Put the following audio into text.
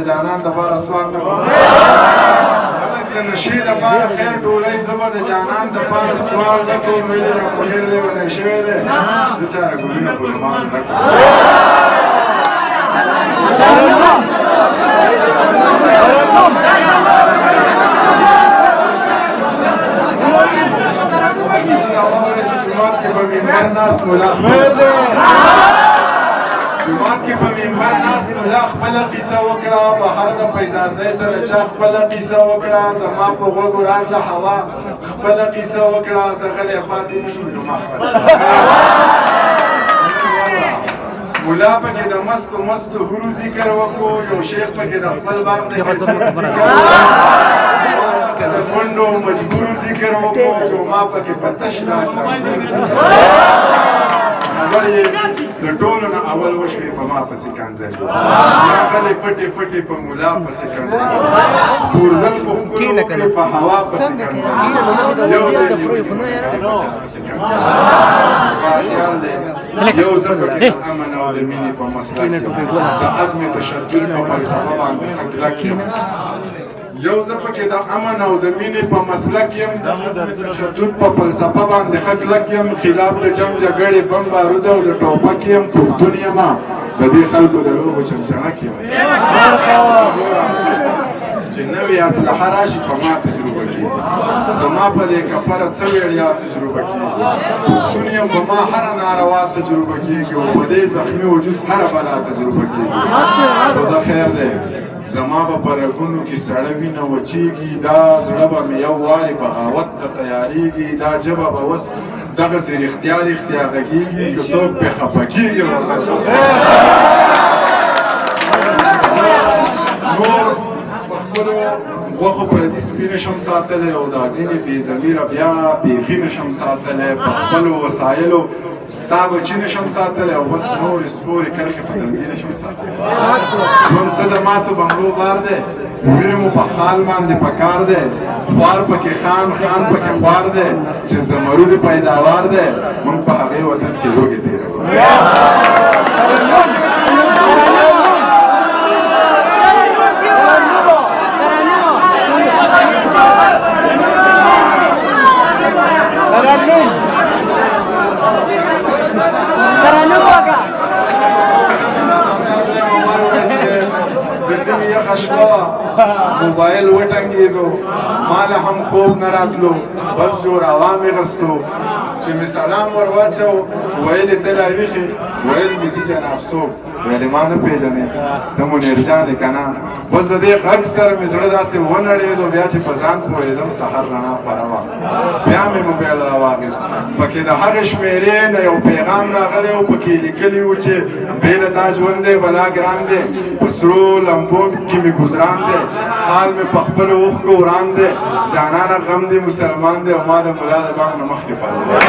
جانان د پاره سوال نه کوم. خلک د نشې د پاره خیر ټولوي، زه به د جانان د پاره سوال نه کوم. ویلې دا منیر لیونی شوی دی، زه چاره ګلونه په رومال نه کوم. جومات کې په منبر ناست ملا جومات کې په منبر ناست ملا خپله قصه وکړه، بهر د پیزارځی سره چا خپله قصه وکړه، زما په غوږو راغله هوا خپله قصه وکړه، زه غلی پاتې نه شوم. نو ما خپله ملا پکې د مستو مستو حورو ذکر وکړو، یو شیخ پکې د خپل باغ د کجورو ذکر وکړو، د کونډو مجبورو ذکر وکړو، چې ما پکې په تش لاس د خبرې د ټولو نه اول وشوې، په ما پسې کنځلې، بیا غلې پټې پټې په ملا پسې کنځلې، سپورځل په ښکلو وکړې، په هوا پسې کنځلې، یو دی په چا پسې کنځلې. دی یو زه پکې د امن او د مینې په مسلک یم، د عدم تشدد په فلسفه باندې ښه کلک یم. یو زه پکې د امن او د مینې په مسلک یم، د عدم تشدد په فلسفه باندې ښه کلک یم. خلاف د جنګ جګړې بم بارود او د ټوپک یم، پښتون یم، د دې خلکو د لوبو چنچڼک یم. چې نوې اسلحه راشي په ما تجربه کېږي، زما په دې کپره څه ویړیا تجربه کېږي. پښتون یم، په ما هره ناروا تجربه کېږي او په دې زخمي وجود هره بلا تجربه کېږي. خو زه خیر دی، زما به په رګونو کې سړه وینه وچېږي، دا زړه به مې یو وارې بغاوت ته تیارېږي، دا ژبه به اوس دغسې رښتیا رښتیا غږېږي، که څوک پرې خفه کېږي او که څوک نور په خپلو غوښو پردي سپي نشم ساتلی او دا ځینې بې ضمیره بیا بیخي نشم ساتلی، په خپلو وسایلو ستا بچي نشم ساتلی او بس نورې سپورې کرښې په تندي نشم ساتلی. ژوند څه د ماتو بنګلو بار دی، ویر مو په خال باندې پکار دی، خوار پکې خان، خان پکې خوار دی، چې زمرود پیداوار دی، موږ په هغې وطن کې لوګې تېروو. ترنم وکړه. د ژمي یخه شپه وه، موبایل وټنګېدو، ما له هم خوب نه راتلو، بس جوراوا مې غستو، چې مې سلام ور واچو، ویل یې ته لا ویښ یې؟ ویل مې چې جناب څوک؟ ویل یې ما نه پېژنې، ته منیر جان یې که نه؟ بس د دې غږ سره مې زړه داسې ونړېدو، بیا چې په ځان پوهېدم سحر رڼا خوره وه. بیا مې موبایل راواخیست، پکې د هغې شمېرې نه یو پیغام راغلی و، پکې لیکلي و چې بې له تا ژوند دی بلا ګران دی، په سرو لمبو کې مې ګذران دی، خال مې په خپلو اوښکو وران دی، جانانه غم دی مسلمان دی، او ما د ملا د بانګ نه مخکې پاڅېدم.